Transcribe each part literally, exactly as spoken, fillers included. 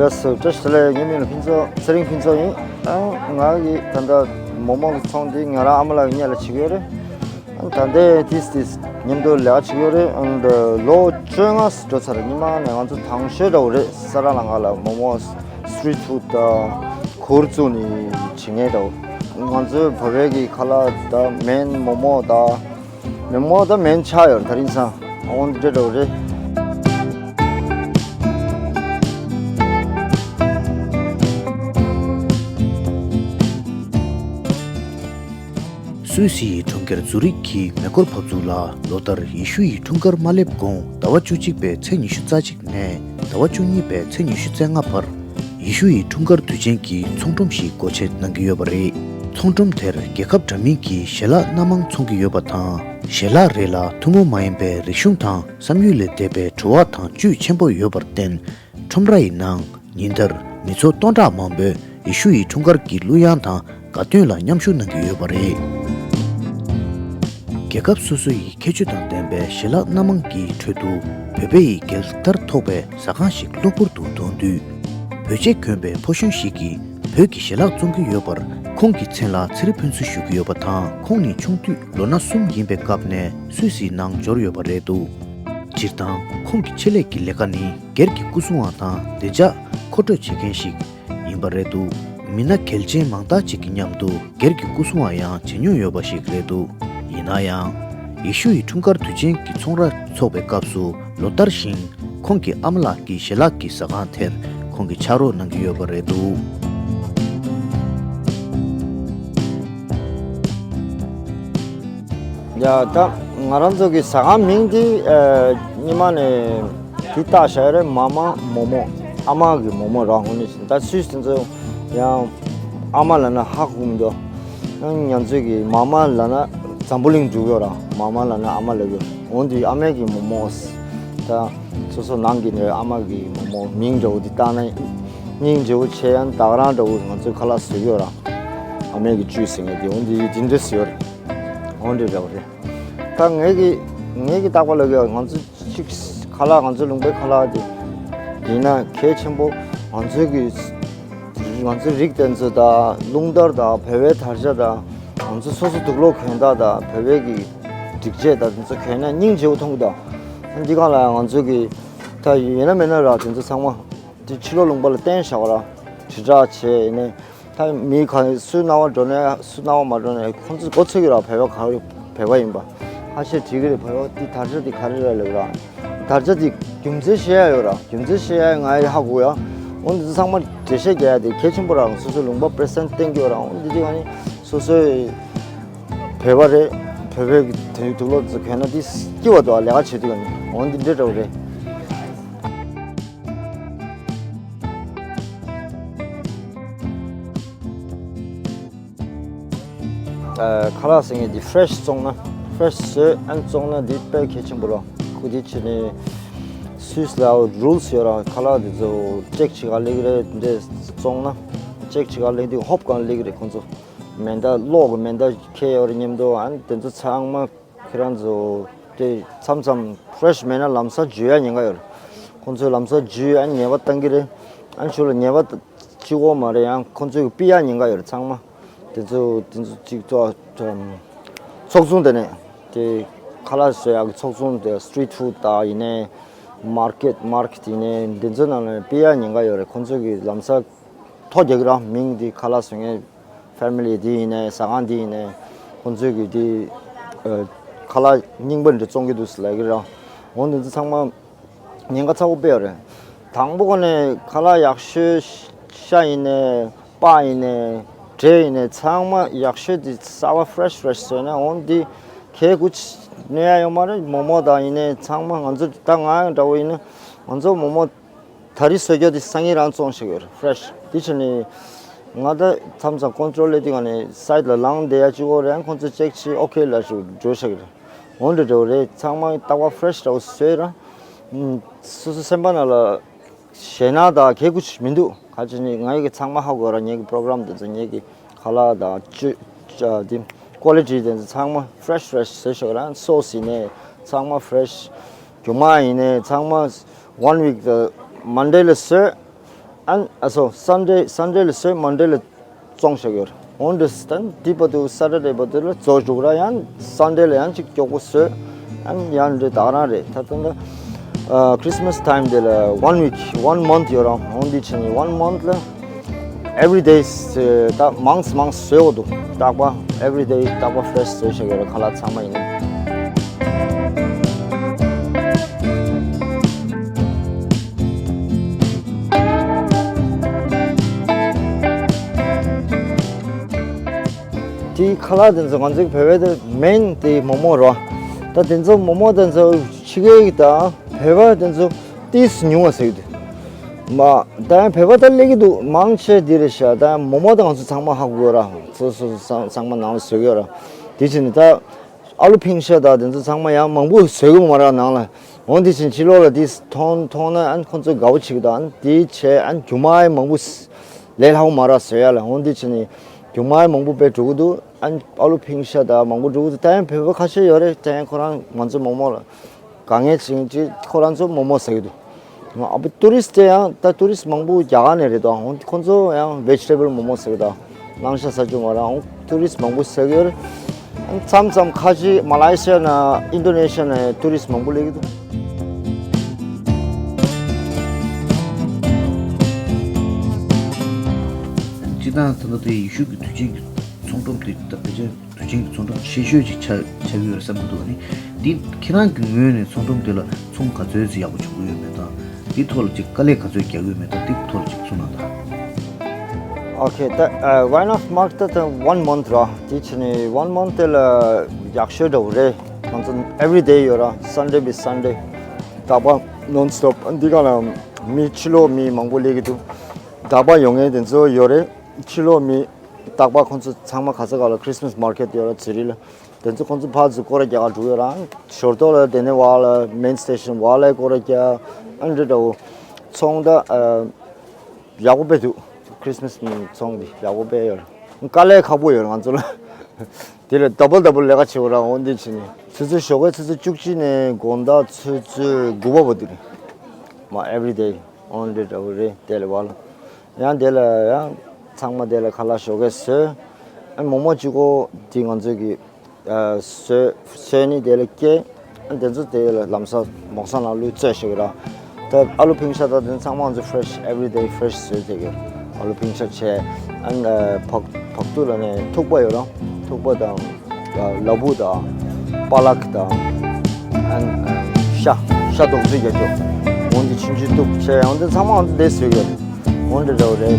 ལགས་སོ། བཀྲ་ཤིས་བདེ་ལེགས། ངའི་མིང་ལ་ཕུན་ཚོགས། ཚེ་རིང་ཕུན་ཚོགས་ཡིན། ཨ། ང་གི་ད་ལྟ་མོག་མོག་གི་ཚོང་འདི་ང་རང་ཨ་མ་ལགས་ཀྱི་སྔོན་ལ་བྱེད་ཀྱི་ཡོད་རེད། ཨ། ད་ལྟའི་ཏིས་ཏིས་མཉམ་དུ་ལས་ཀ་བྱེད་ཀྱི་ཡོད་རེད། ཨ། ད་ལོ་བཅོ་ལྔ་འགྲོ་ཚར་རེད། སྔོན་མ་ནས་ང་ཚོ་དང་ཤོས་འདྲ་བོ་རེད། ས་ར་ལང་ཀ་ལ་མོག་མོག་སི་ཊི་རིཊ་ཕུཌ་དང་གུར་བཙུགས་ནས་བྱེད་མཁན་འདྲ་བོ། ང་ཚོའི་བོད་པའི་གི་ཁ་ལག་དང་མེན་མོག་མོག་དང་། མེན་མོག་དང་མེན་ཆགས་ཡོད་རེད། དེ་རིང་སང་འོ་འདྲ་འདྲ་བོ་རེད། སུད་སིའི་གྲོང་ཁྱེར་ཛུ་རིག་གི་མེ་འཁོར་བབས་ཚུགས་ལ་ལོ་ལྟར་ཡེ་ཤུ་ཡི་འཁྲུངས་སྐར་མ་སླེབས་གོང་ཟླ་བ་བཅུ་གཅིག་པའི་ཚེས་ཉི་ཤུ་རྩ་གཅིག་ནས་ཟླ་བ་བཅུ་གཉིས་པའི་ཚེས་ཉི་ཤུ་རྩ་ལྔ་བར། ཡེ་ཤུ་ཡི་འཁྲུངས་སྐར་དུས་ཆེན་གྱི་ཚོང་སྒྲོམ་ཞིག་སྒོ་ཕྱེ་གནང་གི་ཡོད་པ་རེད། ཚོང་སྒྲོམ་དེར་རྒྱལ་ཁབ་འདྲ་མིན་གྱི་ཞལ་ལག་སྣ་མང་འཚོང་གི་ཡོད་པ་དང་། ཞལ་ལག་རེ་ལ་ཐུན་མོང་མ་ཡིན་པའི་རིག་གཞུང་དང་བསམ་ཡུལ་ལས་འདས་པའི་བྲོ་བ་དང་བཅུད་ཆེན་པོ་ཡོད་པར་བརྟེན། ཁྲོམ་ར་ཡི་ནང་ཉིན་ལྟར་མི་ཚོགས་སྟོང་ཕྲག་མང་པོས་ཡེ་ཤུ་ཡི་འཁྲུངས་སྐར་གྱི་གླུ་དབྱངས་དང་དགའ་སྟོན་ལ་མཉམ་ཞུགས་གནང་གི་ཡོད་པ་རེད། རྒྱལ་ཁབ་སོ་སོ་ཡི་ཁྱད་ཆོས་དང་ལྡན་པའི་ཞལ་ལག་སྣ་མང་གི་ཁྲོད་དུ། བོད་པ་ཡི་རྒྱལ་དར་ཐོགས་པའི་ཟ་ཁང་ཞིག་གློ་བུར་དུ་གདོང་བསྡུས། བོད་ཆས་གྱོན་པའི་ཕོ་གཞོན་ཞིག་གིས་བོད་ཀྱི་ཞལ་ལག་བཙོང་གི་ཡོད་པར། ཁོང་གི་མཚན་ལ་ཚེ་རིང་ཕུན་ཚོགས་ཞུ་གི་ཡོད་པ་དང་། ཁོང་ནི་ཆུང་དུས་ལོ་ན་གསུམ་ཡིན་པའི་སྐབས་ནས་སུད་སིའི་ནང་འབྱོར་ཡོད་པ་རེད་འདུག་སྤྱིར་བཏང་ཁོང་གི་ཆེད་ལས་ཀྱི་ལས་ཀ་ནི་སྒེར་གྱི་སྐུ་སྲུང་བ་དང་བདེ་འཇགས་མཁོ་སྤྲོད་བྱེད་མཁན་ཞིག་ཡིན་པ་རེད་འདུག་མི་སྣ་གལ་ཆེན་མང་དག་ཅིག་གི་མཉམ་དུ་སྒེར་གྱི་སྐུ་སྲུང་བ་ཡང་བྱེད་མྱོང་ཡོད་པ་ཞིག་རེད་འདུག་ཡིན་ན་ཡང་། ཡེ་ཤུ་ཡི་འཁྲུངས་སྐར་དུས་ཆེན་གྱི་ཚོང་ར་འཚོགས་པའི་སྐབས་སུ་ལོ་ལྟར་བཞིན་ཁོང་གི་ཨ་མ་ལགས་ཀྱི་ཞལ་ལག་གི་ཟ་ཁང་དེར་ཁོང་གིས་ཕྱག་རོགས་གནང་གི་ཡོད་པ་རེད་འདུག་ཡ། ད་ང་རང་ཚོ་གི་ཟ་ཁང་མིང་འདི་ཨ་སྔོན་མ་ནས་འདི་བཏགས་བཞག་ཡོད་རེད། མ་མ་མོག་མོག་ཨ་མ་གི་མོག་མོག་རང་ཧོ་ནི། ད་སུད་སི་དེ་ཚོ་ཡང་ཨ་མ་ལབ་ན་ཧ་གོ་མི་འདུག་ང་ཚོའི་གི་མ་མ་ལབ་ན་འཛམ་བུ་གླིང་འགྲིག་ཡོད་ར། མ་མ་ལབ་ན་ཨ་མ་ལབ་ཡོད། འོན་ཏེ་ཨ་མའི་གི་མོག་མོག་ད་སོ་སོ་ནང་གི་ནས་ཨ་མ་གི་མོག་མོག་མིང་འདྲ་བོ་འདི་བཏགས་ན་སྙིང་རྗེ་བོ་ཆེ། ཡང་ད་ག་རང་འདྲ་བོ་ང་ཚོའི་ཁ་ལག་བཟོ་གི་ཡོད་ར། ཨ་མའི་གི་བཅུད་ཟེར་མཁན་དེ། འོན་ཏེ་འདི་འདྲ་ཟེར་ཡོད་རེད། འོ་འདྲ་འདྲ་བོ་རེད། ད་ངའི་གི་ངའི་གི་བཏགས་པ་ལབ་ཡོད། ང་ཚོ་གཅིག་ཁ་ལག་ང་ཚོ་ལུང་པའི་ཁ་ལག་དེ་ཡིན་ན་གལ་ཆེན་པོ། ང་ཚོའི་གི་ང་ཚོའི་རིགས་དེ་ཚོ་དང་རླུང་དར་དང་བོད་པའི་དར་ཆ་དང་། ང་ཚོ་སོ་སོ་དུག་ལོག་གྱོན་སྟངས་དང་བོད་པའི་གི་སྒྲིག་ཆས་དང་དེ་ཚོ་གྱོན་ན་སྙིང་རྗེ་བོ་མཐོང་གི་འདུག་འདི་གང་ལ་ང་ཚོའི་གི་ད་ཡོད་ན་མེད་ན་ར་དེ་ཚོ་ཚང་མ་དེ་ཕྱི་ལོགས་ལུང་པ་ལ་བསྟན་བཞག་པ་ར། དྲིལ་བསྒྲགས་བྱས་ནས་ད་མི་ག་སུ་རྣ་བ་འགྲོ་ནས་སུ་རྣ་བ་མ་འགྲོ་ནས་ཁོང་ཚོས་མགོ་ཚོས་ཀྱི་ར། བོད་པ་ག་རེ་བོད་པ་ཡིན་པ་ཁ་ཤས་དྲིས་ཀྱི་རེད། བོད་པ་འདི་དར་ཆ་འདི་ག་རེ་ར་ལབ་ར། དར་ཆ་འདི་རྒྱུ་མཚན་བཤད་ཡ་ཡོད་ར། རྒྱུ་མཚན་བཤད་ཡ་ང་ཡི་ཧ་གོ་ཡ། འོ་འདི་ཚོ་ཚང་མ་འགྲེལ་བཤད་རྒྱག་ཡ་དེ་གལ་ཆེན་པོ་ར། སོ་སོའི་ལུང་པ་པི་རི་སེན་ཊི་བསྟན་གྱི་ཡོད་ར། འོ་འདི་འདི་ང་ནི་སོ་སོའི་བོད་པ་རེད། བོད་པའི་དུ་དུག་ལོག་ཚོ་གྱོན་ན་འདི་སྐྱིད་པ་འདུག་ལས་ཀ་བྱེད་དུས་ཀ་ནི། འོ་འདི་འདྲ་འདྲ་བོ་རེད། ཨ། ཁ་ལག་ཟེར་མཁན་འདི་ཕི་རེ་ཤི་བཙོང་ན། ཕི་རེ་ཤི་བཟོས་ཨན་བཙོང་ན་འདི་དཔེ་གལ་ཆེན་པོ་ར། ཁོ་འདི་ཕྱི་ནས་སུད་སི་ལ་རུལ་སི་ཡོད་ར། ཁ་ལག་འདི་ཚོ་ཅེག་བྱེད་ག་སླེབས་ཀྱི་རེད། འདི་བཙོང་ན་ཅེག་བྱེད་ག་སླེབས་དུས་ཧོབ་གང་སླེབས་ཀྱི་རེད། ཁོ་ཚོ་མེ་མདའ་གློག་གི་མེ་མདའ་འཁྱེར་ཡོད་རེད་སྙམ་དུ། ཨན་དེ་ཚོ་ཚང་མ་ཁྱེད་རང་ཚོ་དེ་མཚམས་མཚམས་ཕི་རེ་ཤི་མེད་ན་ལམ་སང་འཇུ་ཡ་ཉེན་ཁ་ཡོད་རེད། ཁོང་ཚོས་ལམ་སང་འཇུས་ཨ་ཉེས་པ་བཏང་གི་རེད། ཨ་ཞུ་ལ་ཉེས་པ་གཅིག་པོ་མ་རེད། ཡང་ཁོང་ཚོས་ཕུད་ཡ་ཉེན་ཁ་ཡོད་རེད་ཚང་མ། དེ་ཚོ་དེ་ཚོ་གཅིག་ཚོ་ཚོགས་ཆུང་དེ་ནས་དེ་ཁ་ལག་བཟོ་ཡག་གི་ཚོགས་ཆུང་དེ་སི་ཊི་རིཊ་ཕུཌ་དང་ཡིན་ནའི་མར་ཀེཊ་མར་ཀེཊ་ཡིན་ནའི་དེ་ཚོ་ནང་ལ་ཕུད་ཡ་ཉེན་ཁ་ཡོད་རེད། ཁོང་ཚོས་གི་ལམ་སང་ཐོ་རྒྱག་གི་ར། མིང་འདི་ཁ་ལག་བཟོ་མཁན་ཕེ་མི་ལི་འདི་ཡིན་ནའི་ཟ་ཁང་འདི་ཡིན་ནའི་ཁོང་ཚོས་གི་འདི་ཨ་ཁ་ལག་རྙིང་པ་འདི་བཙོང་གི་འདུག་ཟེར་ལབ་གི་ར། འོ་འདི་ཚོ་ཚང་མ་ཉེན་ཁ་ཚ་པོ་དཔེ་ཡོད་རེད། དང་པོ་གོང་ནས་ཁ་ལག་ཡག་ཤོས་ཤ་ཡིན་ནའི་སྤགས་ཡིན་ནའི་འབྲས་ཡིན་ནའི་ཚང་མ་ཡག་ཤོས་དེ་གསར་པ་ཕི་རེ་ཤི་ཕི་རེ་ཤི་བཟོས་ན་འོ་འདི་གས་གུ་ཅི་གནོད་ཡ་ཡོད་མ་རེད། མོག་མོག་དང་ཡིན་ནའི་ཚང་མ་ང་ཚོ་ད་ང་འདྲ་བོ་ཡིན་ན་ང་ཚོ་མོག་མོག་ད་རེས་བཟོ་རྒྱུ་དེ་སང་ཉིན་རང་བཙོང་བཞག་ཡོད་རེད་ཕི་རེ་ཤི། དེ་བྱས་ནས་ང་ད་མཚམས་མཚམས་ཀོན་ཊོལ་ལས་དེ་ག་ནས་སའིཊ་ལ་ལངས་བསྡད་ཡ་གཅིག་པོ་རེད། ཁོང་ཚོ་ཅེག་བྱས་ཨོ་ཁེ་ལབ་ཞིག་འགྲོ་བཞག་གི་རེད། འོ་འདྲ་འདྲ་བོ་རེད། ཚང་མ་རྟག་པར་ཕི་རེ་ཤི་འདྲ་བོ་བཟོས་ར། ཨུམ། སོ་སོ་སེམས་པ་ནང་ལ་ཞེད་སྣང་དང་གས་གུ་ཅི་མི་འདུག་ག་ཅི་ནི་ངའི་གི་ཚང་མ་ཧ་གོ་ར། ངའི་གི་པོ་རོ་གྷ་རམ་དེ་ཚོ་ངའི་གི་ཁ་ལག་དང་བཅུད་ཅ་དེ་ཀོ་ལི་ཊི་དེ་ཚོ་ཚང་མ་ཕི་རེ་ཤི་ཕི་རེ་ཤི་བཟོས་ཤག་ར། སོ་སི་ཡིན་ནའི་ཚང་མ་ཕི་རེ་ཤི། རྒྱུ་མ་ཡིན་ནའི་ཚང་མ་ཝན་ཝིག་དང་མན་ཌེ་ལ་བཟོས། ཨན་ཨ་སོ་Sunday Sunday་ལ་བཟོས། Monday་ལ་བཙོང་བཞག་ཡོད་རེད། འོན་ཏེ་ད་འདི་བར་དུ་Saturday་བར་དུ་ལ་བཙོང་བཅུག་ར། ཡང་Sunday་ལ་ཡང་ཅིག་མགྱོགས་པོ་བཟོས། ཨན་ཡང་འདི་ད་ག་རང་རེད། ད་ད་ད་Christmas time་དེ་ལ་one week one month་ཡོད་ར། འོན་ཏེ་བྱས་ནས་one month་ལ་every day་ད་མང་ཙམ་མང་ཙམ་བཟོས་འོ་འདུག་རྟག་པ་every day་རྟག་པ་fresh་བཟོས་བཞག་ཡོད་ར། ཁ་ལག་ཚང་མ་ཡིན། དེའི་ཁ་ལག་དེ་ཚོ་ང་ཚོའི་བོད་པའི་དེ་main་དེ་མོག་མོག་རེད། ད་དེ་ཚོ་མོག་མོག་དེ་ཚོ་ཕྱི་རྒྱལ་གྱི་དང་བོད་པ་དེ་ཚོ་ཏིས་ཉུང་བ་ཟེར་གྱི་འདུག་མ་ད་ཡང་བོད་པ་ད་སླེབས་ཀྱི་འདུག་མང་ཆེ་འདི་རེད་ཤག་ད་ཡང་མོག་མོག་དེ་ང་ཚོ་ཚང་མ་ཧ་གོ་ར། སོ་སོ་ཚང་ཚང་མ་ནང་ལ་བཟོས་ཀྱི་ཡོད་ར། དེ་བྱས་ནས་ད། ཨ་ལུ་ཕིང་ཤ་དང་དེ་ཚོ་ཚང་མ་ཡང་མང་པོ་བཟོས་གི་མ་རེད་ནང་ལ། འོ་དེ་བཞིན་ཕྱི་ལོགས་ལ་དེ་མཐོང་མཐོང་ན་ཨ་ནི་ཁོ་ཚོས་དགའ་བོ་བྱེད་གི་འདུག་ཨ་ནི་དེ་བྱས་ཨ་ནི་རྒྱུ་མ་ཡང་མང་པོ་ལས་སླ་བོ་མ་རེད་བཟོ་ཡ་ལ། འོ་དེ་བྱས་ནས་རྒྱུ་མ་ཡང་མང་པོ་དཔེ་འགྲོ་གི་འདུག་ཨ་ནི་ཨ་ལུ་ཕིང་ཤ་དང་མང་པོ་འགྲོ་གི་འདུག་ད་ཡང་བོད་པ་ཁ་ཤས་ཡོད་རེད། ད་ཡང་ཁོ་རང་ང་ཚོ་མོག་མོག་ལ་དཀའ་ངལ་བྱེད་ཀྱི་ཁོ་རང་ཚོ་མོག་མོག་ཟ་གི་འདུག་ཨ་བུ་ཊུ་རི་སི་ཊི་དེ་ཡང་ད་ཊུ་རི་སི་ཊི་མང་པོ་རྒྱ་གར་ནས་རེད་དོ། ཁོ་ཚོ་ཡང་vegetable་མོག་མོག་ཟེར་གི་དང་། ནང་ཤ་ཟ་བཅུག་མ་རང་ཊུ་རི་སི་ཊི་མང་པོ་ཟ་གི་ཡོད་རེད། མཚམས་མཚམས་ཁ་ཅིག་མ་ལེ་ཤི་ཡ་ན་ཨིན་ཌོ་ནེ་ཤི་ཡ་ནས་ཊུ་རི་སི་ཊི་མང་པོ་སླེབས་ཀྱི་འདུག་སྤྱིར་བཏང་ད་ལྟ་དེ་ཡེ་ཤུ་གི་དུས་ཆེན་གྱི་ཚོང་སྒྲོམ་དེ་ད་ཕལ་ཆེར་དུས་ཆེན་གྱི་ཚོང་སྒྲོམ་ཆེ་ཤོས་ཅིག་ཆགས་ཆགས་ཀྱི་ཡོད་བསམ་གྱི་འདུག་ཨ་ནི་འདི་ཁྱེད་རང་གི་ངོས་ནས་ཚོང་སྒྲོམ་དེ་ལ་ཚོང་ག་ཚོད་ཅིག་ཡག་པོ་བྱུང་གི་ཡོད་མེད་དང་། འདི་ཐོག་ལ་ཅིག་དཀའ་ལས་ག་ཚོད་རྒྱག་གི་ཡོད་མེད་དང་། འདི་ཐོག་ལ་ཅིག་གསུངས་གནང་དང་། Okay, the uh, Wine of Mark the, the one month ར། དེ་བྱས་ནས་one month་དེ་ལ་ཡག་ཤོས་འདྲ་བོ་རེད། ང་ཚོ་every day་ཡོད་ར། Sunday be Sunday། རྟག་པ་non stop། འདི་ག་ལ་མི་ཕྱི་ལོགས་མི་མང་པོ་སླེབས་ཀྱི་འདུག་རྟག་པ་ཡོང་མཁན་དེ་ཚོ་ཡོད་རེད། ཕྱི་ལོགས་མི་རྟག་པ་ཁོང་ཚོ་ཚང་མ་ག་ས་ག་ལ་Christmas market་ཡོད་ར། ཛི་རིག་ལ། དེ་ཚོ་ཁོང་ཚོ་ཕར་ཚུར་སྐོར་ར་རྒྱག་ག་འགྲོ་ཡོད་ར། ཞོར་ཐོག་ལ་དེ་ནས་བར་ལ་main station་བར་ལ་སྐོར་ར་རྒྱག་ཨ་འདྲ་འདྲ་བོ། ཚོང་ད་ཨ་ཡག་པོ་དཔེ་འདུག Christmas་ཚོང་འདི་ཡག་པོ་དཔེ་ཡོད་ར། དཀའ་ལས་ཁག་པོ་ཡོད་ར་ང་ཚོ་ལ། དེ་ལ་double double་ལས་ཀ་བྱེད་དགོས་ར། འོ་འདི་བྱས་ནས་ཆུ་ཚོད་ཞོགས་ཀའི་ཆུ་ཚོད་བཅུ་གཅིག་ནས་དགོང་དག་ཆུ་ཚོད་དགུ་པ་བར་དུ་རེད། མ་every day་འོ་འདྲ་འདྲ་བོ་རེད། དེ་ལ་བར་ལ། ཡང་དེ་ལ་ཡང་ཚང་མ་དེ་ལ་ཁ་ལག་ཞོགས་ཀས་བཟོས། ཨ་མོག་མོག་གཅིག་པོ་དེ་ང་ཚོས་ཀྱི་ཨ་བཟོས་བཟོས་ནས་དེ་ལ་སྐྱེལ། ཨ་དེ་ཚོ་དེ་ལ་ལམ་སང་མོག་སང་ལ་བླུགས་བཙོས་བཞག་གི་ར། ད་ཨ་ལུ་ཕིང་ཤ་དང་དེ་ཚང་མ་ང་ཚོ་fresh every day fresh་བཟོས་བསྡད་ཀྱི་ར། ཨ་ལུ་ཕིང་ཤ་བྱས། ཨ་ནི་བག་བག་ཐུག་ལ་ནས་ཐུག་པ་ཡོད་ར། ཐུག་པ་དང་། ལ་ཕུག་དང་། པ་ལག་དང་། ཨན་ཤ་ཤ་རྡོག་རྫིས་རྒྱག་རྒྱུ། འོན་ཏེ་ཆུང་ཆུང་གཏུབ་བྱས་འོན་ཏེ་ཚང་མ་འོན་ཏེ་བཟོས་ཡོད། འོན་ཏེ་འདྲ་བོ་རེད།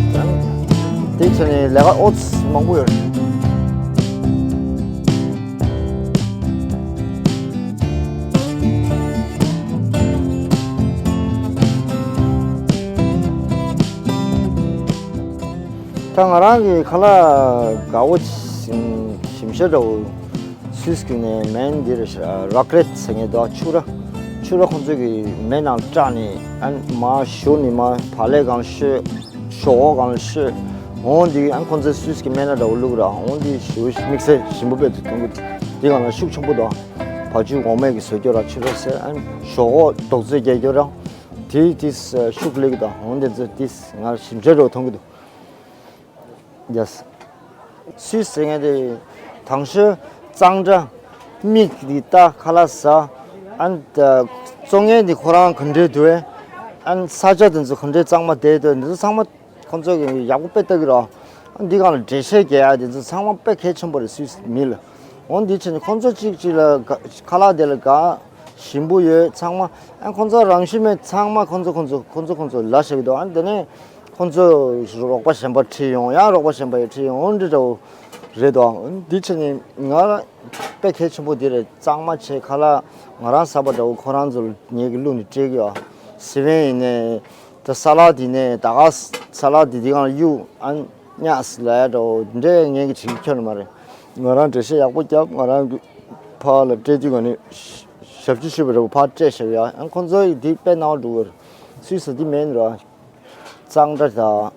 དེ་བྱས་ནས་ལས་ཀ་ཨོ་ཙི་མང་པོ་ཡོད་རེད། ད་ང་རང་གི་ཁ་ལག་དགའ་བོ་ཞིམ་ཤ་འདྲ་བོ། སུད་སི་གི་ནས་མེན་འདིར་རག་རེད་ཟེར་མཁན་འདུག་ཕྱུ་ར། ཕྱུ་ར་ཁོང་ཚོས་ཀྱི་མེ་ནང་སྐྲག་ནས་ཨ་མ་ཞོ་ནི་མ་བག་ལེབ་སྒང་བཤོས། ཞོག་ཁོག་སྒང་བཤོས། འོང་འདི་ཨ་ཁོང་ཚོས་སུད་སི་གི་མེ་ན་འདྲ་བོ་བླུགས་ར། འོང་འདི་ཞོ་དམིགས་བསལ་ཞིམ་པོ་དཔེ་དུ་མཐོང་གི་འདུག་འདི་སྒང་ལ་ཤུགས་ཆེན་པོ་འདུག་བ་ཕྱུགས་འོ་མས་ཀྱི་བཟོ་སྐྱོ་ར་ཕྱུ་ར་ཟེར་ཨ་ཞོག་ཁོག་རྡོག་རྫིས་རྒྱག་སྐྱོ་ར། དེ་དེ་ཤུགས་ལེགས་དང་འོང་འདི་ཚོ་དེ་ང་ཞིམ་ཆ་འདྲ་བོ་མཐོང་གི་འདུག Yes། སུད་སི་ཟེར་མཁན་དེ་དང་ཤོས་གཙང་སྦྲ། མིག་འདི་ལྟ་ཁ་ལག་ཟ། ཨན་ད་བཙོང་མཁན་འདི་ཁོ་རང་ག་འདྲས་འདུག་ཨན་ས་ཆ་དེ་ཚོ་ག་འདྲས་གཙང་མ་བསྡད་འདུག་འདི་ཚོ་ཚང་མ་ཁོང་ཚོ་གི་ཡག་པོ་དཔེ་ལྟ་གི་རོགས། ཨན་འདི་སྒང་ལ་འགྲེལ་བཤད་རྒྱག་ཡ་དེ་ཚོ་ཚང་མ་དཔེ་གལ་ཆེན་པོ་རེད་སུད་སི་མི་ལ། འོ་འདི་བྱས་ནས་ཁོང་ཚོ་གཅིག་གཅིག་ལ་དགའ་ཁ་ལག་དེ་ལ་དགའ། ཞིམ་པོ་ཡོད་ཚང་མ། ཨ་ཁོང་ཚོ་རང་བཞིན་མེད་ཚང་མ་ཁོང་ཚོ་ཁོང་ཚོ་ཁོང་ཚོ་ཁོང་ཚོ་ལ་བཞག་གི་འདུག་ཨ་དེ་ནས་ཁོང་ཚོ་རོགས་པ་གཞན་པ་ཁྲིད་ཡོང་ཡང་རོགས་པ་གཞན་པ་ཡང་ཁྲིད་ཡོང་འོ་འདི་འདྲ་བོ་རེད་འདུག་ཨ་འདི་བྱས་ནས་ང་དཔེ་གལ་ཆེན་པོ་འདི་རེད། གཙང་མ་བྱས་ཁ་ལག་ང་རང་ཟ་བ་འདྲ་བོ་ཁོ་རང་ཚོ་ངེད་ཀྱི་བླུགས་ནས་སྤྲད་གི་ཡོད། སི་ཝེན་ཡིན་ནས་ད་ས་ལ་དེ་ནས་ད་ག་ས་ལ་དེ་དེ་གང་གཡུག་ཨ། ཉག་ལ་ཡ་འདྲ་བོ་འདྲས་ངས་ཀྱི་བྱེད་ཁྱོན་མ་རེད། ང་རང་འགྲེལ་བཤད་ཡག་པོ་རྒྱབ། ང་རང་གི་ཕར་ལ་སྤྲད་དུས་ག་ནས་ཞབས་ཕྱི་ཞུས་པ་འདྲ་བོ་ཕར་སྤྲད་བཞག་ཡ། ཨ་ཁོང་ཚོ་ཡི་འདི་དཔེ་སྣང་བ་འགྲོ་གི་རེད། སུད་སི་འདི་མེད་ནི་ར། གཙང་སྦྲ་དང་།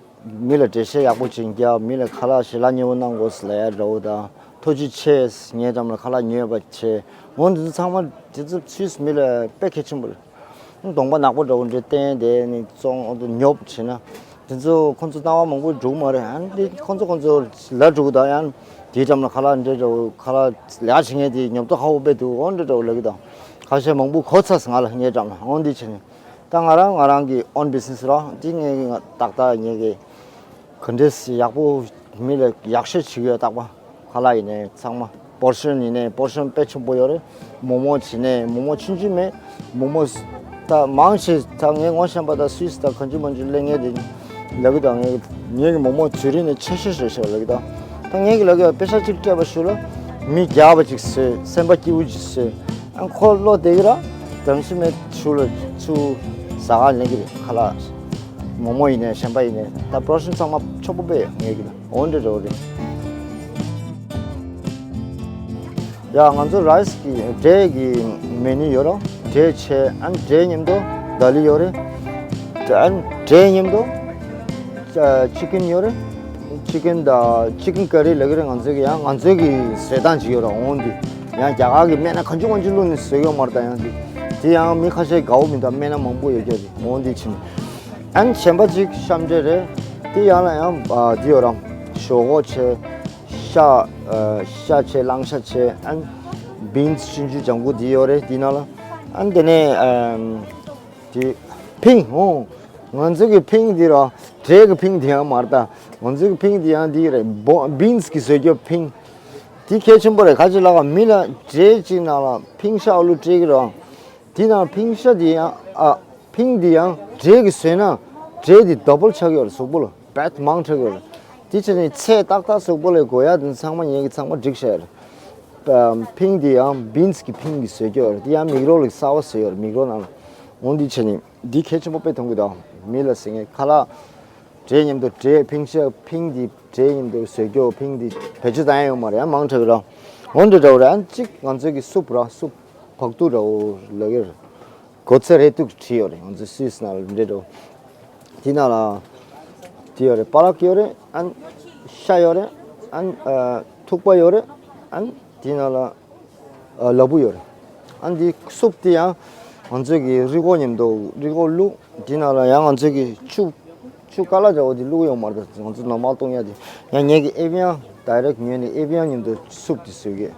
མི་ལ་འགྲེལ་བཤད་ཡག་པོ་ཅིག་རྒྱབ། མི་ལ་ཁ་ལག་ཞལ་ལག་མཉེས་པོ་གནང་དགོས་ལ་ཡ་འདྲ་བོ་དང་། ཐུགས་རྗེ་ཆེ། ངའི་འགྲམ་ལ་ཁ་ལག་ཉོས་པ་བྱས། འོ་འདི་ཚོ་ཚང་མ་འདི་ཚོ་སུད་སི་མི་ལ་དཔེ་གལ་ཆེན་པོ་རེད། གདོང་པ་ནག་པོ་འདྲ་བོ་འདྲ་བསྟན་དེ་ནི་བཙོང་འོ་དུ་ཉོབ་བྱས་ན། དེ་ཚོ་ཁོང་ཚོ་སྣང་བ་མང་པོ་འགྲོ་གི་མ་རེད། ཨ་ནི་ཁོང་ཚོ་ཁོང་ཚོ་ལ་འགྲོ་གི་དང་། ཡང་དེའི་འགྲམ་ལ་ཁ་ལག་འདྲེ་འདྲ་བོ་ཁ་ལག་ལས་ཀ་བྱེད་མཁན་དེ་ཉོབ་ཏོ་ཁ་བོ་དཔེ་འདུག་འོ་འདྲེ་འདྲ་བོ་ལབ་གི་དང་། ཁ་ཤས་མང་པོ་གོ་ཚར་སོང་ང་ལ་ངའི་འགྲམ་ལ། འོ་འདི་བྱས་ནས་ད་ང་རང་ང་རང་གི་own business ར། འདི་ངས་ཏག་ཏག་ངས་གི་ག་འདྲས་ཡག་པོ་མི་ལ་ཡག་ཤོས་བྱེད་ཀྱི་ཡོད། རྟག་པ་ཁ་ལག་ཡིན་ནའི་ཚང་མ་པོར་ཤོན་ཡིན་ནའི་པོར་ཤོན་དཔེ་ཆེན་པོ་ཡོད་རེད། མོག་མོག་བྱེད་ནའི་མོག་མོག་ཆུང་ཆུང་མེད། མོག་མོག་ད་མང་ཆེ་ད་ངས་ངོ་ཤེས་པ་ད་སུད་སི་ད་གང་ཅི་མང་ཅི་སླེབས་མཁན་དེ་ལབ་གི་དང་། ངས་ངས་གི་མོག་མོག་དུས་རིང་ནས་ཆེ་ཤོས་རེད་ཤག་ལབ་གི་དང་། ད་ངས་གི་ལབ་གི་དཔེ་ཆ་གཅིག་སྤྲད་པ་ཞུ་ལ། མི་རྒྱགས་པ་ཅིག་བཟོས། སེམས་པ་སྐྱིད་པོ་ཅིག་བཟོས། ཨ་ཁོ་བློ་བདེ་གི་ར། དམ་སྲི་མེད་ཆུ་ལ་ཆུ་ཟ་ག་ལེན་གི་རེད། ཁ་ལག་མོག་མོག་ཡིན་ནའི་གཞན་པ་ཡིན་ནའི་ད་པོར་ཤོན་ཚང་མ་ཆོག་པོ་དཔེ་ངས་གི་ལ། འོ་འདྲ་འདྲ་བོ་རེད། ཡ་ང་ཚོ་རའི་སི་གི་འབྲས་ཀྱི་མེ་ནུ་ཡོད་རོ། འབྲས་ཆེ་ཨན་འབྲས་མཉམ་དུ་ད་ལི་ཡོད་རེད། ཨན་འབྲས་མཉམ་དུ་ཅི་ཀིན་ཡོད་རེད། ཅི་ཀིན་ད་ཅི་ཀིན་ཀ་རི་ལབ་གི་རེད། ང་ཚོའི་གི་ཡང་ང་ཚོའི་གི་བཟོས་སྟངས་ཅིག་ཡོད་རོ། འོང་འདི་ཡང་རྒྱ་གར་གི་སྨན་སྣ་གང་བྱུང་གང་བྱུང་བླུགས་ནས་བཟོས་ཡོད་མ་རེད། ད་ཡང་འདི་དེ་ཡང་མི་ཁ་ཤས་དགའ་བོ་མི་འདུག་སྨན་སྣ་མང་པོ་ཡོད་རྒྱུ་རེད། འོང་འདི་ཕྱིན། ཨན་གཞན་པ་ཅིག་ཤམ་འབྲས་རེད། དེ་ཡང་ལ་ཡང་ཨ་འདི་ཡོད་ར། ཞོག་ཁོག་ཆེ། ཤ་ཨ་ཤ་ཆེ། གླང་ཤ་ཆེ། ཨན་བིན་སི་ཆུང་ཆུང་ལྗང་གུ་འདི་ཡོད་རེད། དེ་ནང་ལ་ཨན་དེ་ནས་ཨམ་དེ་ཕིང་། འོ་ང་ཚོ་གི་ཕིང་འདི་ར། འབྲས་ཀྱི་ཕིང་འདི་ཡང་མ་རེད་ད། ང་ཚོ་གི་ཕིང་འདི་ཡང་འདི་རེད། བོ་བིན་སི་གི་བཟོས་རྒྱུ་ཕིང་། དེ་གལ་ཆེན་པོ་རེད། ག་ཅི་ལབ་ག་མི་ལ་འབྲས་གཅིག་ནང་ལ་ཕིང་ཤ་ཨ་ལུ་སྤྲད་གི་ར། དེ་ནང་ཕིང་ཤ་དེ་ཡང་ཨ་ཕིང་དེ་ཡང་འབྲས་ཀྱི་བཟོས་ན་འབྲས་དེ་ཌ་བལ་ཆགས་ཀྱི་ཡོད་རེད། གཟུགས་པོ་ལ་བད་མང་ཆགས་ཀྱི་ཡོད་རེད། དེ་བྱས་ནས་ཚད་ཏག་ཏག་གཟུགས་པོ་ལ་དགོས་ཡ་དེ་ཚང་མ་ངེད་ཀྱིས་ཚང་མ་སྒྲིག་བཞག་ཡོད་རེད། ཕིང་དེ་ཡང་བིན་སི་གི་ཕིང་གི་བཟོས་ཀྱི་ཡོད་རེད། དེ་ཡང་མིག་རོ་ལ་གསར་པ་བཟོས་ཡོད་རེད། མིག་རོ་ནང་ལ་འོང་། དེ་བྱས་ནས་འདི་གལ་ཆེན་པོ་དཔེ་མཐོང་གི་འདུག་མི་ལ་ཟེར་མཁན་ཁ་ལག་འབྲས་མཉམ་དུ་འབྲས་ཕིང་ཤ་ཕིང་འདི་འབྲས་མཉམ་དུ་བཟོས་རྒྱུ་ཕིང་འདི་བེད་སྤྱོད་བཏང་ཡ་ཡོད་མ་རེད། ཡང་མང་དྲགས་ར། འོ་འདྲ་འདྲ་བོ་རེད། ཨ་གཅིག་ང་ཚོའི་གི་སུབ་ར། སུབ་བག་ཐུག་འདྲ་བོ་ལབ་ཀྱི་རེད། གོ་ཚད་རེ་ཐུག་བྲིས་ཡོད་རེད། ང་ཚོའི་སུད་སི་ནང་ལ་འདྲ་འདྲ་བོ། དེ་ནང་ལ་དེ་ཡོད་རེད། པ་ལག་ཡོད་རེད། ཨན་ཤ་ཡོད་རེད། ཨན་ཨ་ཐུག་པ་ཡོད་རེད། ཨན་དེ་ནང་ལ་ཨ་ལ་ཕུག་ཡོད་རེད། ཨ་འདི་སུབ་དེ་ཡང་ང་ཚོས་ཀྱི་རི་མགོ་མཉམ་དུ་རི་མགོ་བླུགས། དེ་ནང་ལ་ཡང་ང་ཚོས་ཀྱི་ཆུ་ཆུ་ཀ་ལ་འདྲ་བོ་དེ་བླུགས་ཡོད་མ་རེད། ང་ཚོ་ནོར་མལ་བཏུང་ཡ་དེ། ཡང་ངེད་ཀྱི་ཨེ་བི་ཡང་ཌའི་རེག་ཉོས་ནས་ཨེ་བི་ཡང་མཉམ་དུ་སུབ་དེ་བཟོས་ཀྱི་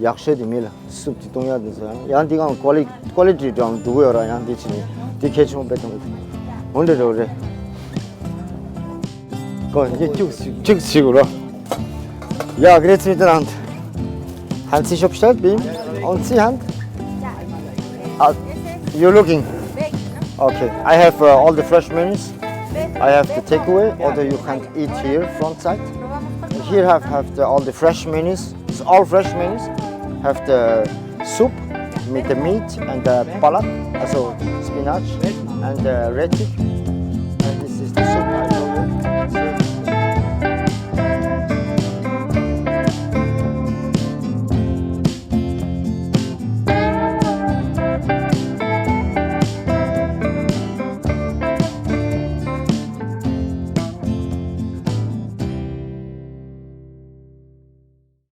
ཡག་ཤོས་དེ་མི་ལ་སུབ་དེ་བཏུང་ཡ་དེ་ཚོ་ཡང་ཡང་དེ་གང་ཀོ་ལི་ཀོ་ལི་ཊི་འགྲོ་འགྲོ་གི་ཡོད་ར། ཡང་དེ་བྱས་ནས་དེ་གལ་ཆེན་པོ་དཔེ་མཐོང་གི་འདུག་འོ་འདྲ་འདྲ་བོ་རེད། Go, you choose, choose, choose, bro. Yeah, great to meet you. Haben Sie schon bestellt, Bim? Und Sie, Hand? Uh, you're looking? Okay, I have uh, all the fresh menus. I have the takeaway, although you can't eat here front side. Here have, have the, all the fresh menus. It's all fresh menus. Have the soup with the meat and the palak, also spinach and the reti. And this is the soup I told you.